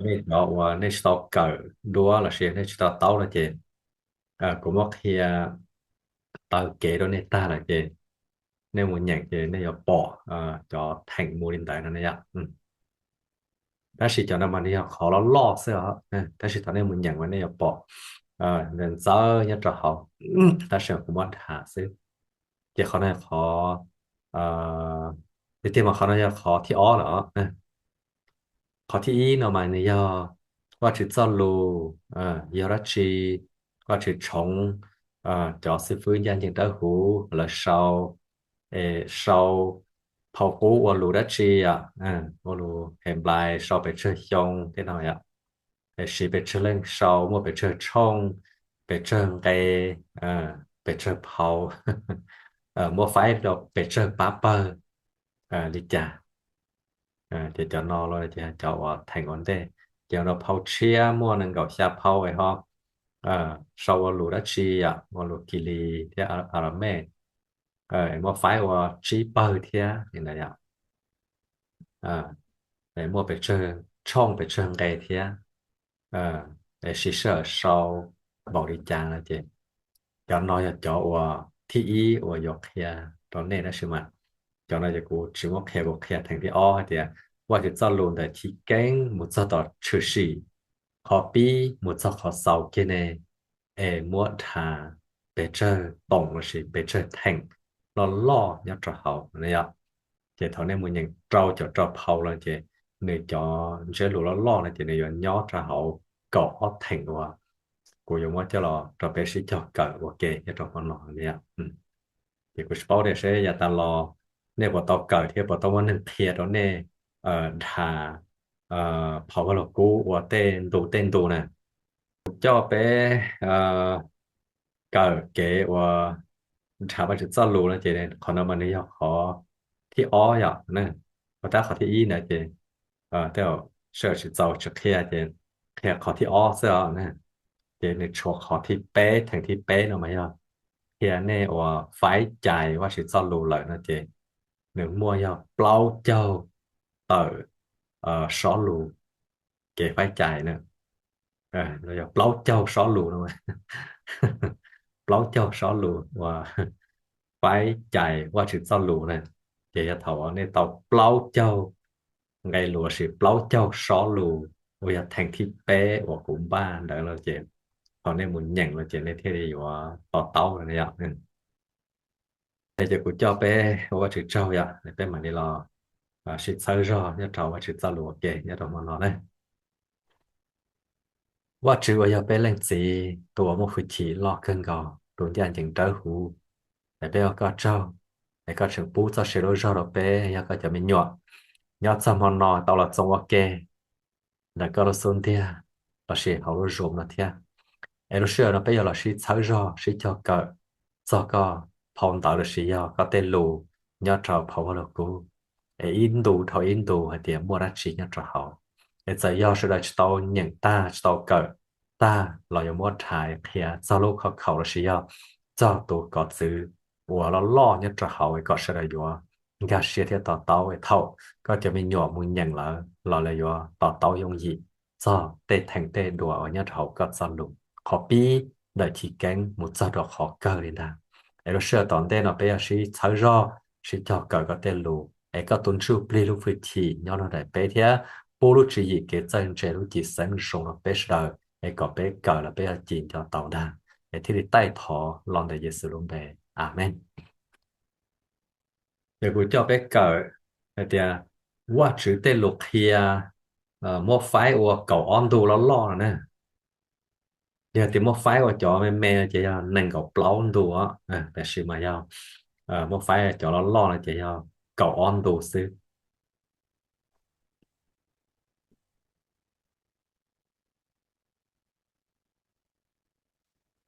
nej cov uas nej tsis tau kawm duab los sis nej tsis tau taub no ces kuv muab qhia taw kev rau nej tag lawm ces nej mus nyeem ces nej yuav pom cov theem mus li ntawd no yom. Tab sis cov no mas nws yog qhov loj loj xwb os, tab sis thaum nej mus nyeem mas nej yuav pom ntxawv ntxawv nyob rau hauv, tab sis kuv muab tham xwb. Ces qhov no qhov, tiag tiag mas qhov no yog qhov thib ob lawm os. Qhov thib ib no mas nws yog Vajtswv txoj lus, yog dab tsi Vajtswv tshoov cov xib fwb ncaj ncees dawb huv lawv sau, es sau phau qub ua lus dab tsi yom, ua lus Henplais sau pes tsawg xyoo tej no yom, es siv pes tsawg leej sau, muaj pes tsawg tshooj, pes tsawg nqe, pes tsawg phau, muab faib rau pes tsawg pab pawg li cas. Ces cov no los ces cov uas theem ua ntej, ces rau phau tshiab muaj nees nkaum xya phau es ho sau ua lus dab tsi yom, ua lus Kilis thiab Aramej, muab faib ua tsib pawg thiab li ntawd yom. Muaj pes tsawg tshooj pes tsawg nqe thiab, es siv sij hawm sau npaum li cas no ces cov no yog cov uas thib ib uas yuav qhia rau nej tab sis mas cov no ces kuv tsis muab qhia, kuv qhia theem thib ob hais tias Vajtswv txoj lus ntawm chiv keeb mus txog tom tshwm sim, qhov pib mus txog qhov xaus kiag ne, es muab dhas pes tsawg toom los sis pes tsawg theem loj loj nyob rau hauv no yom. Ces thaum nej mus nyeem rau caum rau phau los ces nws cov ntsiab lus loj loj no ces nws yuav nyob rau hauv kaum ob theem uas kuv yuav muab coj los rau peb sib cog kawm ua ke nyob rau hmo no li. Ces kuv tsis paub tias seb yav tas los nej puas tau kawm thiab puas tau muaj neeg qhia rau nej dhas phau Vaj Lug Kub ua tej ntu tej ntu na. Kuv coj peb kawm kev uas dhas Vajtswv txoj lus no ces qhov no mas nws yog qhov thib ob yom. Ua tab qhov thib ib ntawd ces tej zaum sij hawm tsis txaus tsis qhia ces qhia qhov thib ob xwb os na. Ces nws tshuav qhov thib peb, theem thib peb no mas yog qhia nej uas faib cais Vajtswv txoj lus lawm no ces nws muaj yog plaub caug tawm sob lus kev faib cais na. Yog plaub caug sob lus no, plaub caug sob lus uas faib cais Vajtswv txoj lus na. Ces yog thaum nej tau plaub caug nqe lus los sis plaub caug sob lus uas yog theem thib peb uas kuv npaj ntawd los ces thaum nej mus nyeem los ces nej thiaj li yuav to taub no yom. Ces kuv coj peb ua Vajtswv tsaug yom, peb mam li los sib txhawb zog nyob rau Vajtswv txoj lus ua ke nyob rau hmo no na. Vajtswv uas yog peb Leej Txiv, tus uas muaj hwj chim loj kawg nkaus, tus ncaj ncees dawb huv, es peb ua koj tsaug, es koj tseem pub txoj sia lub zog rau peb yog koj cov me nyuam nyob txog hmo no tau los txoos ua ke ntawm koj lub xub ntiag lossis hauv lub Zoom no thiab. Es lub sij hawm no peb yuav los sib txhawb zog sib cog kawm txog koj phau ntawv lossis yog koj tej lus nyob rau phau Vaj Lug Kub, es ib ntu dhau ib ntu hais tias muaj dab tsi nyob rau hauv. Es txawm yog sawv daws tsis tau nyeem tag tsis tau kawm tag los yuav muab dhais qhia txog lub khauj khaum lossis yog txog tus kov txwv uas loj loj nyob rau hauv es kom sawv daws yuav nkag siab thiab to taub es thaum koj cov me nyuam mus nyeem lawm los lawv yuav to taub yooj yim txog tej theem tej duas uas nyob rau hauv koj txoj lus, qhov pib ntawm chiv keeb mus txog rau qhov kawg li ntag. Es lub sij hawm tom ntej no peb yuav sib txhawb zog sib cog kawm koj tej lus es koj tus Ntsuj Plig lub hwj chim nyob rau ntawm peb thiab pub lub tswv yim kev txawj ntse lub cim xeeb zoo rau peb sawv daws es kom peb kawm los peb yuav cim nco tau ntag. Es thiaj li taij thov los ntawm Yexus lub npe, Amees. Ces kuv coj peb kawm hais tias Vajtswv tej lus qhia muab faib ua kaum ob ntu loj loj no na. Yog tias muab faib ua cov me me ces yog nees nkaum plaub ntu, tab sis mas yog muab faib cov loj loj no ces yog kaum ob ntu xwb.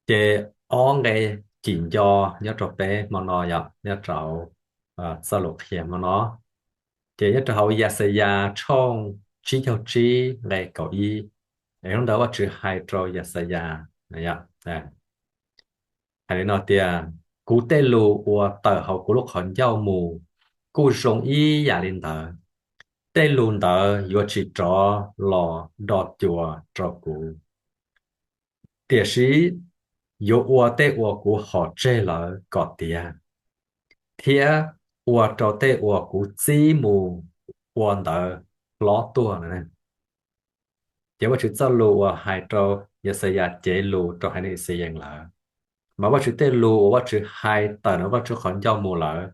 Ces ob nqe cim nco nyob rau peb hmo no yog nyob rau txoj lus qhia hmo no, ces nyob rau hauv Yaxayas tshooj tsib caug tsib nqe kaum ib. Es hnub ntawd Vajtswv hais rau Yaxayas hais li no tias, kuv tej lus uas tawm hauv kuv lub qhov ncauj mus kuj zoo ib yam li ntawd. Tej lus ntawd yuav tsis rov los do cua rau kuv, tiam sis yuav ua tej uas kuv hom tseg lawm kom tiav, thiab ua rau tej uas kuv txib mus ua ntawd hlob tuaj. Ces Vajtswv txoj lus uas hais rau Yaxayas cev lus rau haiv neeg Ixayees lawm, mas Vajtswv tej lus uas Vajtswv hais tawm ntawm Vajtswv qhov ncauj mus lawm,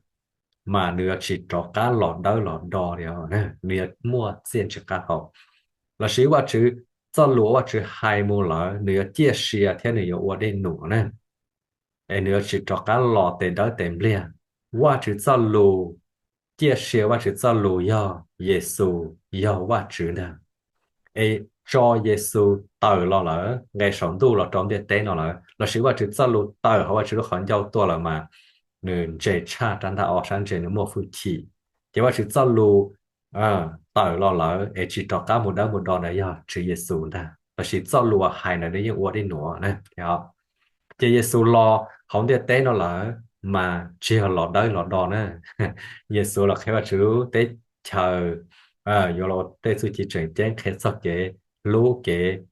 mas nws yuav tsis rov qab los dawb los do li, nws yuav muaj txiaj ntsig qab hau. Lossis Vajtswv txoj lus uas Vajtswv hais mus lawm, nws yuav ciaj sia thiab nws yuav ua dej num na, es nws yuav tsis rov qab los tes dawb tes npliag. Vajtswv txoj lus, ciaj sia Vajtswv txoj lus yog Yexus yog Vajtswv ntag. Es tso Yexus tawm los lawm, nqes saum ntuj los rau ntiaj teb no lawm, lossis Vajtswv txoj lus tawm hauv Vajtswv lub qhov ncauj tuaj lawm mas nws ntse tshaj rab ntaj ob sab ntse, nws muaj hwj chim. Ces Vajtswv txoj lus tawm los lawm es tsis rov qab mus dawb mus do ntawd yog Tswv Yexus ntag, lossis txoj lus uas hais ntawd nws yeej ua dej num na. Ces Yexus los hauv ntiaj teb no lawm mas tsis yog los dawb los do na. Yexus los qhia Vajtswv teb chaws, yuav los tej txuj ci tseem ceeb, qhia txog kev hlub, kev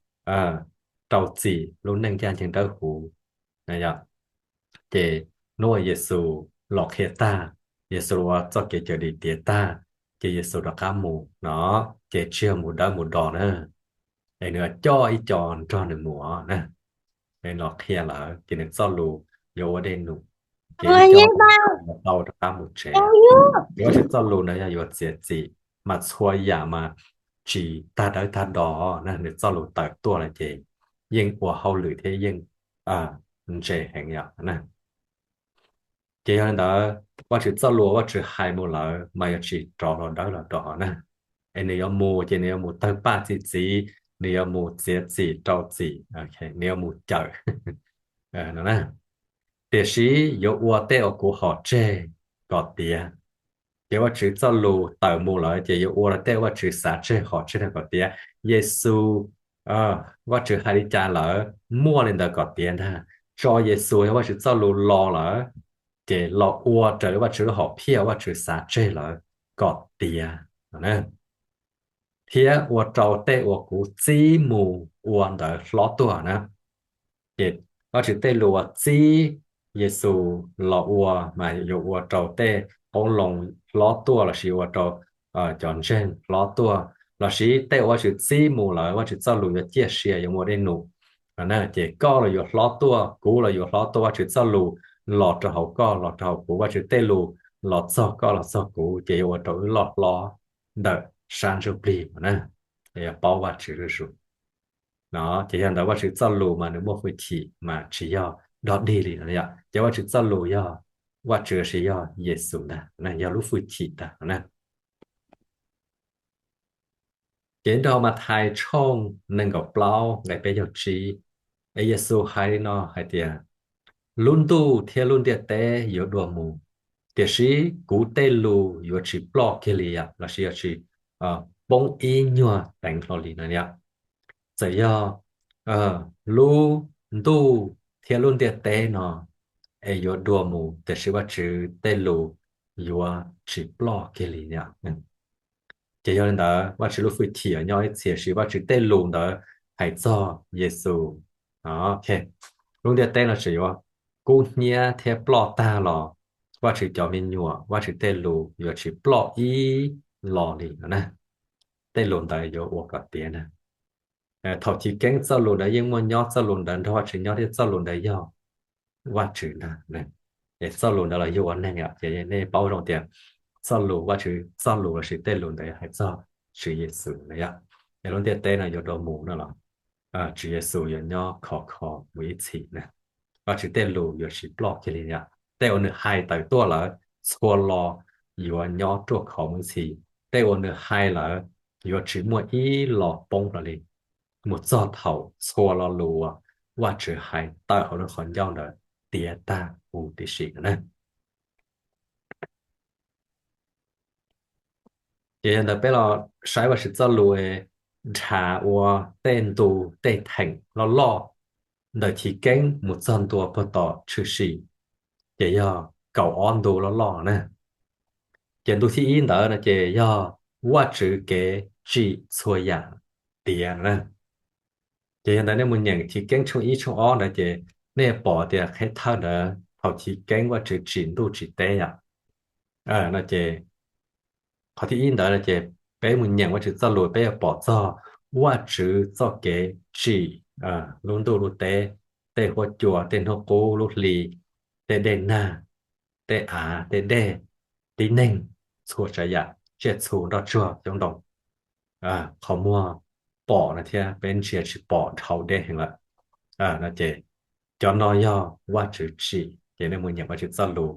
rau txim lub neej ncaj ncees dawb huv. Ces hnub uas Yexus los qhia tag, Yexus ua txoj kev cawm dim tiav tag, ces Yexus rov qab mus no, ces tsis yog mus dawb mus do na, es nws coj ib co nrog nws mus na. Los qhia lawm ces nws txoj lus yuav ua dej num, ces ib co tau rov qab mus tsev. Yuav Vajtswv txoj lus ntawd yog yuav txiav txim, mas txhua yam mas tsis tag dawb tag do na, nws txoj lus tawm tuaj lawm ces yeej ua hauj lwm thiab yeej ntse heev yom. Ces yog li ntawd, Vajtswv txoj lus Vajtswv hais mus lawm mas yuav tsis rov los dawb los do na. Es nws yuav mus ces nws yuav mus tawg paj txi txiv, nws yuav mus txiav txim rau txim, nws yuav mus cawm no na. Tiam sis yuav ua tej uas kuv hom tseg kom tiav. Ces Vajtswv txoj lus tawm mus lawm ces yuav ua rau tej Vajtswv xav tseg hom tseg no kom tiav. Yexus, Vajtswv hais li cas lawm muaj li ntawd kom tiav ntag. Tso Yexus yog Vajtswv txoj lus los lawm, ces los ua raws li Vajtswv lub hom phiaj Vajtswv xav tseg lawm kom tiav, thiab ua rau tej uas kuv txib mus ua ntawd hlob tuaj na. Ces Vajtswv tej lus uas txib Yexus los ua mas yuav ua rau tej qoob loo hlob tuaj lossis ua rau cov ntseeg hlob tuaj, lossis tej uas Vajtswv txib mus lawm Vajtswv txoj lus yuav ciaj sia yuav ua dej num. Ces koj los yuav hlob tuaj, kuv los yuav hlob tuaj, Vajtswv txoj lus los rau hauv koj los rau hauv kuv, Vajtswv tej lus los txog koj los txog kuv ces yuav ua rau wb loj hlob ntawm sab ntsuj plig na, yuav paub Vajtswv zuj zus no. Ces yog ntawd Vajtswv txoj lus mas nws muaj hwj chim mas tsis yog dog dig li no yom. Ces Vajtswv txoj lus yog, Vajtswv tsis yog Yexus ntag, yog lub hwj chim ntag na. Ces nrog Mathais tshooj nees nkaum plaub nqe peb caug tsib, es Yexus hais li no hais tias, lub ntuj thiab lub ntiaj teb yuav dua mus, tiam sis kuv tej lus yuav tsis ploj kiag li yom, lossis yuav tsis poob ib nyuag teev hlo li no yom. Txawm yog lub ntuj thiab lub ntiaj teb no es yuav dua mus, tiam sis Vajtswv tej lus yuav tsis ploj kiag li yom. Ces yog li ntawd Vajtswv lub hwj chim nyob ib txhis, tiam sis Vajtswv tej lus ntawd hais txog Yexus. Lub ntiaj teb no tseem yuav kub hnyiab thiab ploj tag los Vajtswv cov me nyuam, Vajtswv tej lus yuav tsis ploj ib los li no na. Tej lus ntawd yuav ua kom tiav na. Thaum chiv keeb txoj lus ntawd yeej muaj nyob, txoj lus ntawd nrog Vajtswv nyob thiab txoj lus ntawd yog Vajtswv ntag. Es txoj lus ntawd los yug ua neeg yom, ces nej paub zoo tias txoj lus Vajtswv txoj lus lossis tej lus ntawd hais txog Tswv Yexus na yom. Es lub ntiaj teb no yuav dua mus no los Tswv Yexus yuav nyob khov kho mus ib txhis na. Vajtswv tej lus yuav tsis ploj kiag li yom. Tej uas nws hais tawm tuaj lawm txhua lo yuav nyob ruaj khov mus ib txhis. Tej uas nws hais lawm yuav tsis muaj ib lo poob hlo li, mus txog thaum txhua lo lus uas Vajtswv hais tawm hauv nws qhov ncauj ntawd tiav tag huv tib si no na. Ces yog ntawd peb los saib Vajtswv txoj lus nrhav ua tej ntu tej theem loj loj ntawm chiv keeb mus txog ntua puag tom tshwm sim, ces yog kaum ob ntu loj loj na. Ces ntu thib ib ntawd no ces yog Vajtswv kev tsim txhua yam tiav na. Ces yog ntawd nej mus nyeem Chiv Keeb tshooj ib tshooj ob ntawd ces nej pom tias qheb thawj ntawd thaum chiv keeb Vajtswv tsim ntuj tsim teb yom. No ces qhov thib ib ntawd no ces peb mus nyeem Vajtswv txoj lus peb yuav pom txog Vajtswv txoj kev tsim lub ntuj lub teb, tej huab cua, tej hnub qub lub hli, tej dej nag, tej av tej dej, tib neeg, txhua tsav yam, tsiaj txhu nroj tsuag xyoob ntoo, qhov muag pom no thiab peb ntsia tsis pom dhau deb heev lawm. No ces cov no yog Vajtswv tsim ces nej mus nyeem Vajtswv txoj lus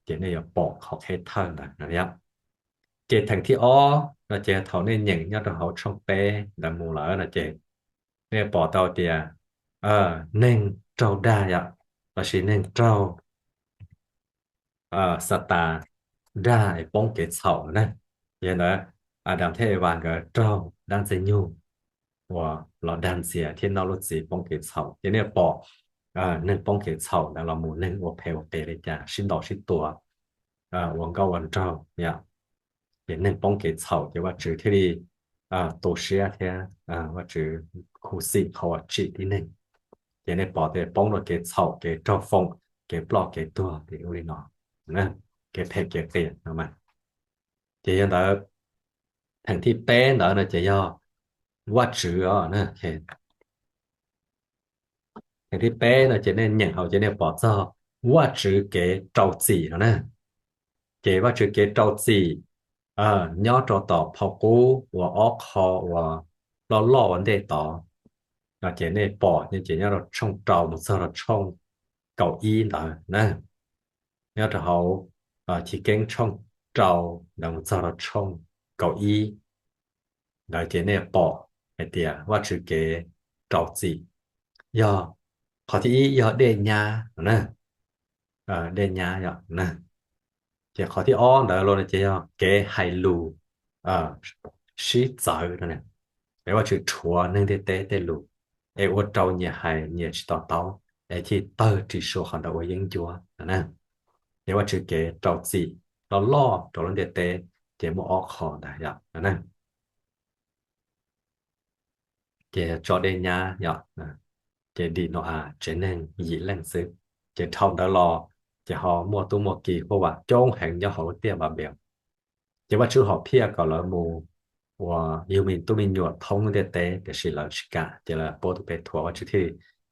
ces nej yuav pom qhov qheb thawj ntawd no. Ces theem thib ob no ces thaum nej nyeem nyob rau hauv tshooj peb ntawd mus lawm no ces nej pom tau tias neeg raug dag yom, lossis neeg raug Xatas dag es poob kev txhaum na. Yog ntawd Adas thiab Evas nkawd raug dab ntxwg nyoog uas los dag ntxias thiab noj lub txiv poob kev txhaum ces nej pom neeg poob kev txhaum ntawd los mus neeg ua phem ua qias li cas sib ntaus sib tua ua nkauj ua nraug yom. Ces neeg poob kev txhaum ces Vajtswv thiaj li tu siab thiab Vajtswv khuv xim qhov uas tsim tib neeg. Ces nej pom tias poob rau kev txhaum, kev raug foom, kev ploj kev tuag li ub li no, kev phem kev qias no mas. Ces yog ntawd theem thib peb ntawd no ces yog Vajtswv os. Theem thib peb no ces nej nyeem hauv ces nej pom txog Vajtswv kev rau txim no na. Ces Vajtswv kev rau txim nyob rau tom phau qub uas ob qho uas loj loj ua ntej tod no ces nej pom ces nyob rau tshooj rau mus txog rau tshooj kaum ib ntawd na. Nyob rau hauv Chiv Keeb tshooj rau ntawd mus txog rau tshooj kaum ib ntawd ces nej pom hais tias Vajtswv kev rau txim yog qhov thib ib yog dej nyab na. Dej nyab yom. Ces qhov thib ob ntawd los no ces yog kev hais lus sib txawv no. Es Vajtswv rhuav neeg ntiaj teb tej lus es ua rau nyias hais nyias tsis to taub es thiaj tawg ris sua qhov ntawd ua yeeb ncuab no na. Ces Vajtswv kev rau txim loj loj rau lub ntiaj teb ces muaj ob qho ntawd yom no na. Ces tso dej nyab yom, ces dim Nau-as tsev neeg yim leej xwb. Ces dhau ntawd los ces ho muaj tub muaj ki huaj vam coob heev nyob hauv lub tiaj Npablees. Ces Vajtswv ho phiaj kom lawv mus ua yug me tub me nyuam thoob lub ntiaj teb, tiam sis lawv tsis kam, ces lawv puab tus Pes Thuam, Vajtswv thiaj li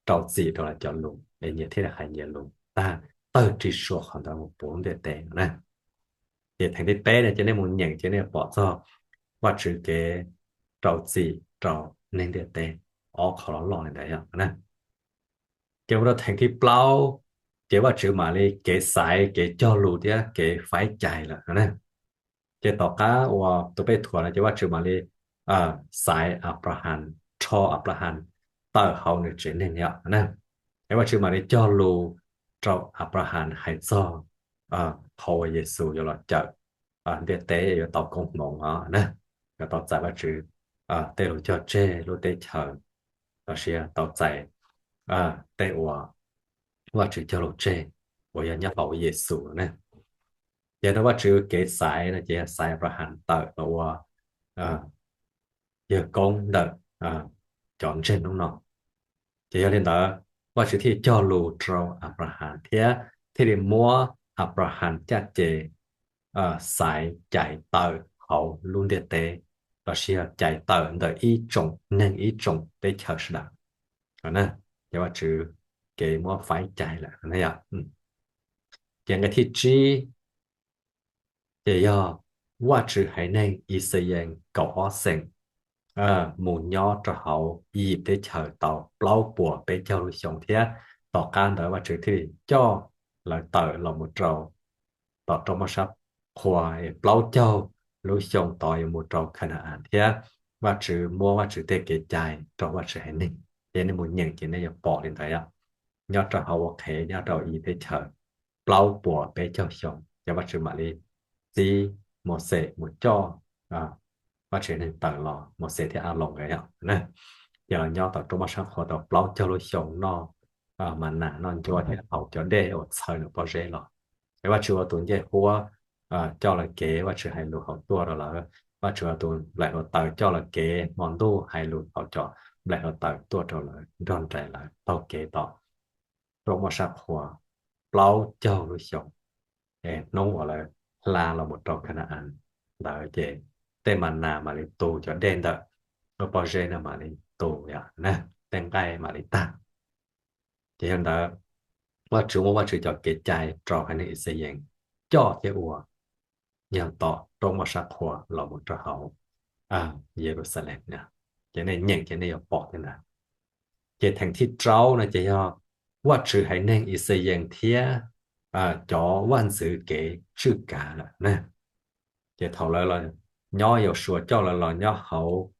rau txim rau lawv cov lus es nyias thiaj li hais nyias lus tag, tawg ris sua qhov ntawd mus puv lub ntiaj teb no na. Ces theem thib peb no ces nej mus nyeem ces nej pom txog Vajtswv kev rau txim rau neeg ntiaj teb ob qho loj loj li ntawd yom na. Ces mus rau theem thib plaub ces Vajtswv mam li kev xaiv, kev cog lus thiab kev faib cai lawm no na. Ces tom qab uas tus Pes Thuam no ces Vajtswv mam li xaiv Anplahas, rho Anplahas tawm hauv nws tsev neeg yom na. Es Vajtswv mam li cog lus rau Anplahas hais txog qhov uas Yexus yuav los cawm ntiaj teb, yuav tau koob hmoov os na, yuav tau txais Vajtswv tej lus cog tseg lub teb chaws, los sis tau txais tej uas Vajtswv cog lus tseg uas yog nyob hauv Yexus na. Ces rau Vajtswv kev xaiv no ces yog xaiv Anplahas tawm los ua yawg koob ntawm cov ntseeg hnub no. Ces yog li ntawd, Vajtswv thiaj cog lus rau Anplahas thiab thiaj li muab Anplahas caj ces xaiv cais tawm hauv lub ntiaj teb, los sis yog cais tawm ntawm ib tsoom neeg ib tsoom teb chaws sawv daws. Ces Vajtswv kev muab faib cais lawm. Ces nqe thib tsib ces yog Vajtswv haiv neeg Ixayees kaum ob xeem mus nyob rau hauv Iziv teb chaws tau plaub puas peb caug lub xyoo thiab tom qab ntawd Vajtswv thiaj li coj lawv tawm los mus rau tom roob moj sab qhua plaub caug lub xyoo tod yuav mus rau Khana-as thiab Vajtswv muab Vajtswv tej kev cai rau Vajtswv haiv neeg. Ces nej mus nyeem ces nej yuav pom li ntawd. Nyob rau hauv ua qhev nyob rau Iziv teb chaws plaub puas peb caug xyoo ces Vajtswv mam li txib Mauxes mus coj Vajtswv neeg tawm los, Mauxes thiab Aloos nkawd yom. Ces los nyob tom roob moj sab qhua tau plaub caug lub xyoo noj ma nas noj ncuab thiab haus cov dej uas txhawv nws pob zeb los. Es Vajtswv ua tus ncej huab coj lawv kev, Vajtswv hais lus haum tuaj rau lawv Vajtswv tus nplaim hluav taws coj lawv kev hmo ntuj hais lus tau cov nplaim hluav taws tuaj rau lawv nrog nraim lawv taug kev tom roob muaj sab qhua plaub caug lub xyoo. Hnub uas lawv hla los mus rau Khana-as ntawd ces tej ma nas mam li tu, cov dej ntawm lub pob zeb no mam li tu, tej nqaij mam li tag. Ces yog ntawd, Vajtswv muab Vajtswv cov kev cai rau haiv neeg Ixayees coj thiab ua yog tom roob muaj sab qhua los mus rau hauv Yeluxalees. Ces nej nyeem ces nej yuav pom thiab ntag. Ces theem thib rau no ces yog Vajtswv haiv neeg Ixayees thiab cov vaj ntxwv kev tswj kav lawm na. Ces thaum lawv los nyob, Yausuas coj lawv los nyob hauv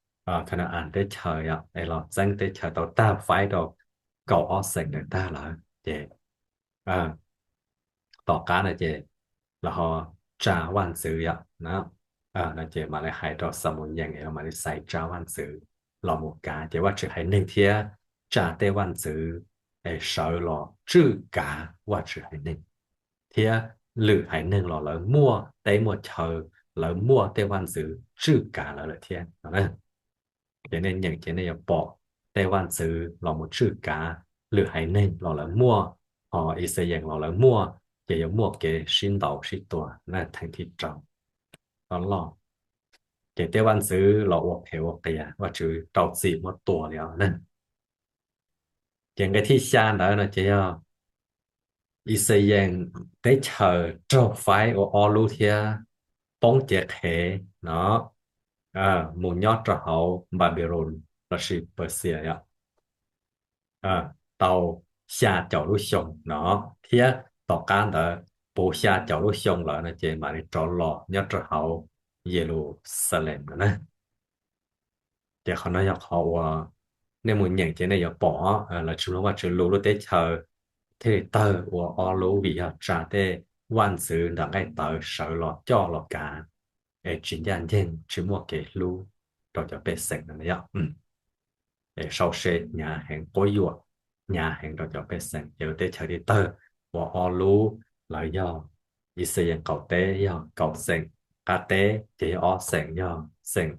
Khana-as teb chaws es los txeeb teb chaws tau tag, faib rau kaum ob xeem ntawd tag lawm ces tom qab no ces lawv ho tsa vaj ntxwv yom, no ces mam li hais rau Xamuyees es mam li xaiv tsa vaj ntxwv los mus kav. Ces Vajtswv haiv neeg thiab tsa tej vaj ntxwv es sawv los tswj kav Vajtswv haiv neeg, thiab lwm haiv neeg los lawv muaj teb muaj chaw, lawv muaj tej vaj ntxwv tswj kav lawv lawm thiab. Ces nej nyeem ces nej yuav pom tej vaj ntxwv los mus tswj kav lwm haiv neeg los lawv muaj, ho Ixayees los lawv muaj, ces yuav muaj kev sib ntaus sib tua na, theem thib rau loj. Ces tej vaj ntxwv los ua phem ua qias, Vajtswv rau txim muab tua li os na. Ces nqe thib xya ntawd no ces yog Ixayees teb chaws raug faib ua ob lub thiab poob cev qhev no mus nyob rau hauv Npanpiloos lossis Pawxias yom, tau xya caum lub xyoo no, thiab tom qab ntawd puv xya caum lub xyoo lawm no ces mam li rov los nyob rau hauv Yeluxalees no na. Ces qhov no yog qhov uas nej mus nyeem ces nej yuav pom lawv tsis mloog Vajtswv lus, lub teb chaws thiaj li tawg ua ob lub vim yog tsa tej vaj ntxwv ntawm nqaij tawv sawv los coj los kav es tsis ncaj ncees, tsis muaj kev hlub rau cov pej xeem no yom. Es sau se hnyav heev, quab yuam hnyav heev rau cov pej xeem, ces lub teb chaws thiaj tawg ua ob lub, lawv yog Ixayees qaum teb yog kaum xeem, qab teb ces yog ob xeem yog xeem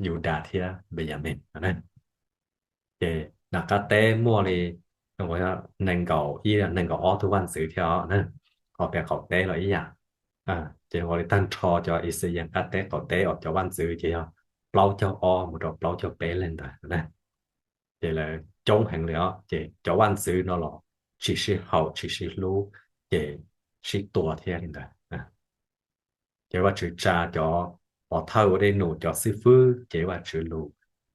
Yudas thiab Npeyamees no na. Ces nram qab teb muaj li nees nkaum ib, nees nkaum ob tug vaj ntxwv thiab os na, ho pem qaum teb los ib yam. Ces ua li tag nrho cov Ixayees qab teb qaum teb uas cov vaj ntxwv ces yog plaub caug ob mus rau plaub caug peb leej ntawd na. Ces lawv coob heev li os, ces cov vaj ntxwv no los tsis sib haum tsis sib hlub, ces sib tua thiab li ntawd. Ces Vajtswv tsa cov pov thawj ua dej num, cov xib fwb cev Vajtswv lus,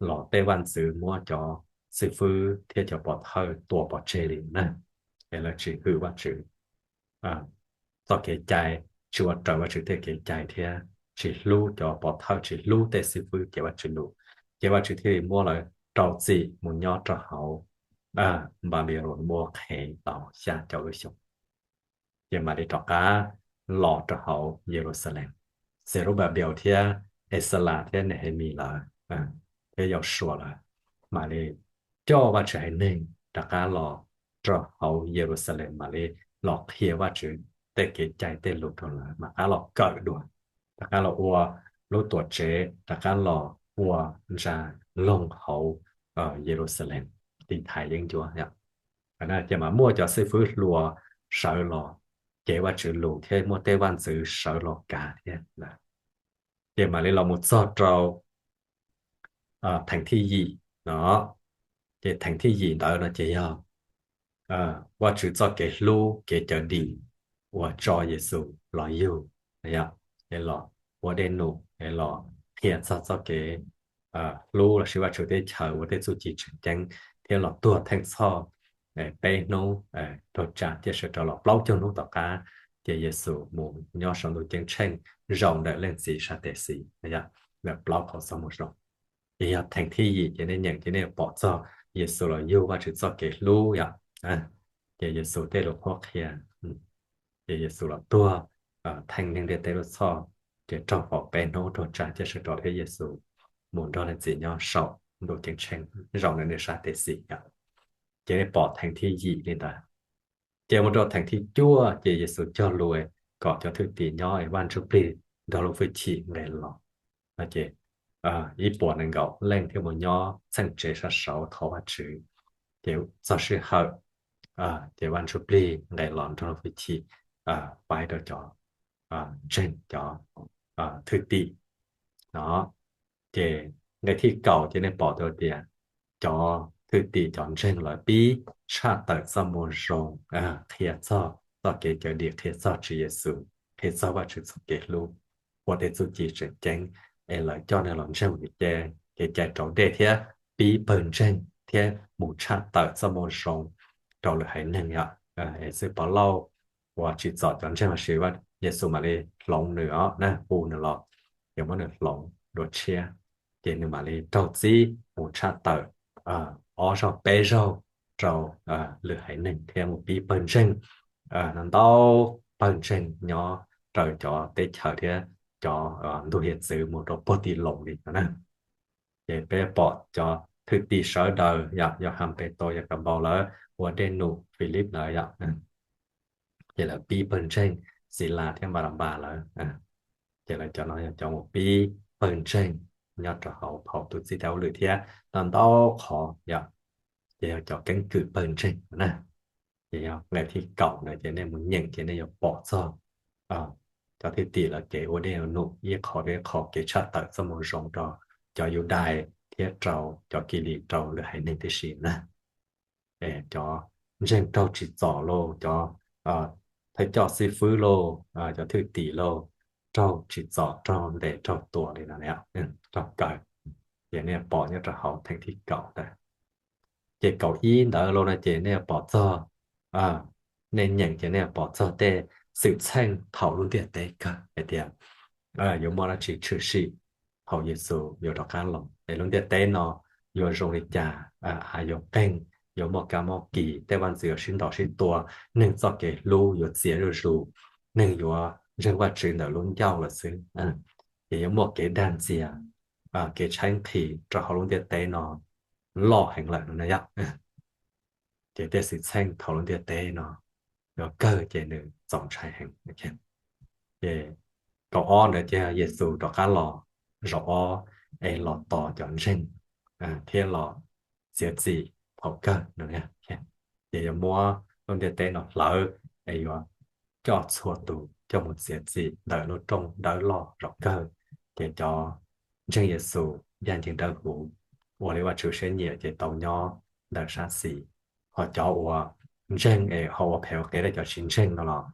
los tej vaj ntxwv muab cov xib fwb thiab cov pov thawj tua pov tseg li na. Es lawv tsis hwm Vajtswv, txoj kev cai, tsis ua raws Vajtswv tej kev cai thiab tsis hlub cov pov thawj, tsis hlub tej xib fwb cev Vajtswv lus, ces Vajtswv thiaj li muab lawv rau txim mus nyob rau hauv Npanpiloos ua qhev tau xya caum lub xyoo. Ces mam li rov qab los rau hauv Yeluxalees, Zerubabel thiab Exelas thiab Nehemis lawv thiab Yausuas lawm mam li coj Vajtswv haiv neeg rov qab los rau hauv Yeluxalees, mam li los qhia Vajtswv tej kev cai tej lus rau lawv, mam qab los kawm dua, rov qab los ua lub tuam tsev, rov qab los ua ntsa loog hauv Yeluxalees, tiv thaiv yeeb ncuab. Ces mam muaj cov xib fwb hluas sawv los cev Vajtswv lus thiab muaj tej vaj ntxwv sawv los kav thiab. Ces mam li los mus txog rau theem thib yim no. Ces theem thib yim ntawd no ces yog Vajtswv txoj kev hlub kev cawm dim uas tso Yexus los yug, los ua dej num, los qhia txog txoj kev hlub lossis Vajtswv teb chaws ua tej txuj ci tseem ceeb, thiab los tuag theej txhoj peb hnub, tuag tsa ciaj sawv rov los plaub caug hnub tom qab, ces Yexus mus nyob saum ntuj ceeb tsheej zaum ntawm Leej Txiv sab tes xis, ntawm plaub qhov txoj moo zoo. Ces yog theem thib yim ces nej nyeem ces nej pom txog Yexus los yug, Vajtswv txoj kev hlub yom. Ces Yexus tej lus qhuab qhia, ces Yexus los tuag theej neeg ntiaj teb lub txhoj, ces raug faus peb hnub tuag tsa ciaj sawv rov thiab Yexus mus nrog Leej Txiv nyob saum ntuj ceeb tsheej zaum ntawm nws sab tes xis yom. Ces nej pom theem thib yim li ntawd. Ces mus rau theem thib cuaj ces Yexus cog lus kom cov thwj tim nyob es Vaj Ntsuj Plig nrog lub hwj chim nqes los. no ces ib puas nees nkaum leej thiaj mus nyob txheej tsev sab saud thov Vajtswv. Ces txog sij hawm ces Vaj Ntsuj Plig nqes los nrog hwj chim pab rau cov ntseeg, cov thwj tim no. Ces nqe thib kaum ces nej pom tau tias cov thwj tim cov ntseeg lawv pib tshaj tawm txoj moo zoo qhia txog txoj kev cawm dim, qhia txog Tswv Yexus, qhia txog Vajtswv txoj kev hlub, ua tej txuj ci tseem ceeb, es lawv coj neeg los ntseeg ua kev cai, kev cai raus dej thiab pib pawg ntseeg thiab mus tshaj tawm txoj moo zoo rau lwm haiv neeg yom. Es xib Pov Lauj uas tsim txom cov ntseeg los sis Yexus mam li hloov nws os na, hu nws los, ces muab nws hloov dua tshiab, ces nws mam li raug txib mus tshaj tawm ob zaug peb zaug rau lwm haiv neeg thiab mus pib pawg ntseeg, ntau pawg ntseeg nyob raws cov teb chaws thiab cov ntug hiav txwv mus rau puag tim Loos li no na. Ces peb pom cov thwj tim sawv daws yog Yauhas, Petus, Yakaunpaus lawv, ua dej num, Filip lawv yom, ces lawv pib pawg ntseeg, Xilas thiab Npananpas lawv, ces lawv cov no yog cov mus pib pawg ntseeg nyob rau hauv phau Tus Txib Thawj Hauj Lwm thiab ntau ntau qhov yom, ces yog cov keeb kwm pawg ntseeg na. Ces yog nqe thib kaum ntawd ces nej mus nyeem ces nej yuav pom txog cov thwj tim lawv kev ua dej ua num ib qho rau ib qho, kev tshaj tawm txoj moo zoo rau cov Yudais thiab rau cov Kilis, rau lwm haiv neeg tib si na. Cov ntseeg raug tsim txom lauj, cov thawj coj xib fwb lauj, cov thwj tim lauj, raug tsim txom, raug ntes, raug tua li no, raug kaw. Ces nej pom nyob rau hauv theem thib kaum ntawd. Ces kaum ib ntawd los no ces nej pom txog, nej nyeem ces nej pom txog tej xwm txheej thaum lub ntiaj teb kawg hais tias yuav muaj dab tsi tshwm sim thaum Yexus yuav rov qab los, es lub ntiaj teb no yuav zoo li cas, av yuav qeeg, yuav muaj kab mob kis, tej vaj ntxwv yuav sib ntaus sib tua, neeg txoj kev hlub yuav txias zuj zus, neeg yuav ntseeg Vajtswv ntawm lub ncauj lawm xwb. Ces yuav muaj kev dag ntxias, kev tshaib nqhis rau hauv lub ntiaj teb no loj heev lawm no na yom. Ces tej xwm txheej thaum lub ntiaj teb no yuav kawg ces nws txaus ntshai heev. Ces kaum ob ntawd ces Yexus rov qab los zaum ob es los tos cov ntseeg thiab los txiav txim thaum kawg no. Ces yuav muab lub ntiaj teb no hlawv es yuav coj txhua tus coj mus txiav txim ntawm lub rooj dawb loj zaum kawg. Ces cov ntseeg Yexus ncaj ncees dawb huv, ua li Vajtswv siab nyiam ces tau nyob ntawm sab xis. Ho cov uas ntseeg es ho ua phem ua qias rau cov tsis ntseeg no los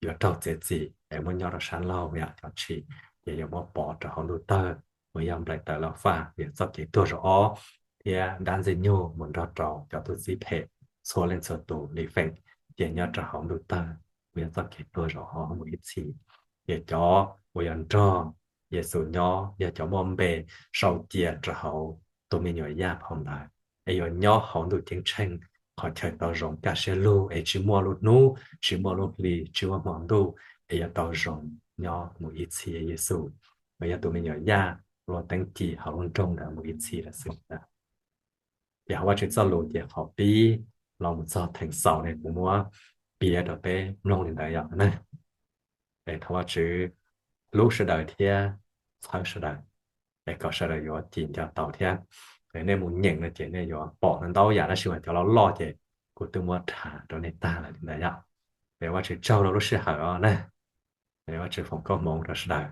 yuav raug txiav txim es muab nyob rau sab laug yom, cov tshis ces yuav muab pov rau hauv ntuj tawg uas yog nplaim tawm lawv faj, yog txoj kev tuag zaum ob thiab dab ntxwg nyoog mus nrog rau cov tub txib phem txhua leej txhua tus li feem, ces nyob rau hauv ntuj tawg uas yog txoj kev tuag zaum ob mus ib txhis. Ces cov uas yuav nrog Yexus nyob yog cov muaj npe sau cia rau hauv tus me nyuam yaj phau ntawv, es yuav nyob hauv ntuj ceeb tsheej, qhov chaw tau zoo kaj siab lug es tsis muaj lub hnub, tsis muaj lub hli, tsis muaj hmo ntuj, es yuav tau zoo nyob mus ib txhis Yexus, uas yog tus me nyuam yaj luag teeb ci hauv lub nroog ntawd mus ib txhis lawm xwb. Ces hauv Vajtswv txoj lus ces qhov pib los mus txog theem xaus ne kuv muab piav rau peb mloog li ntawd yom na. Es thov Vajtswv hlub sawv daws thiab txhawb sawv daws, es kom sawv daws yuav cim nco tau thiab. Es nej mus nyeem no ces nej yuav pom ntau yam tab sis mas cov loj loj ces kuv twb muab tham rau nej tag lawm li ntawd yom. Es Vajtswv tsaug rau lub sij hawm os na. Es Vajtswv foom koob hmoov rau sawv daws.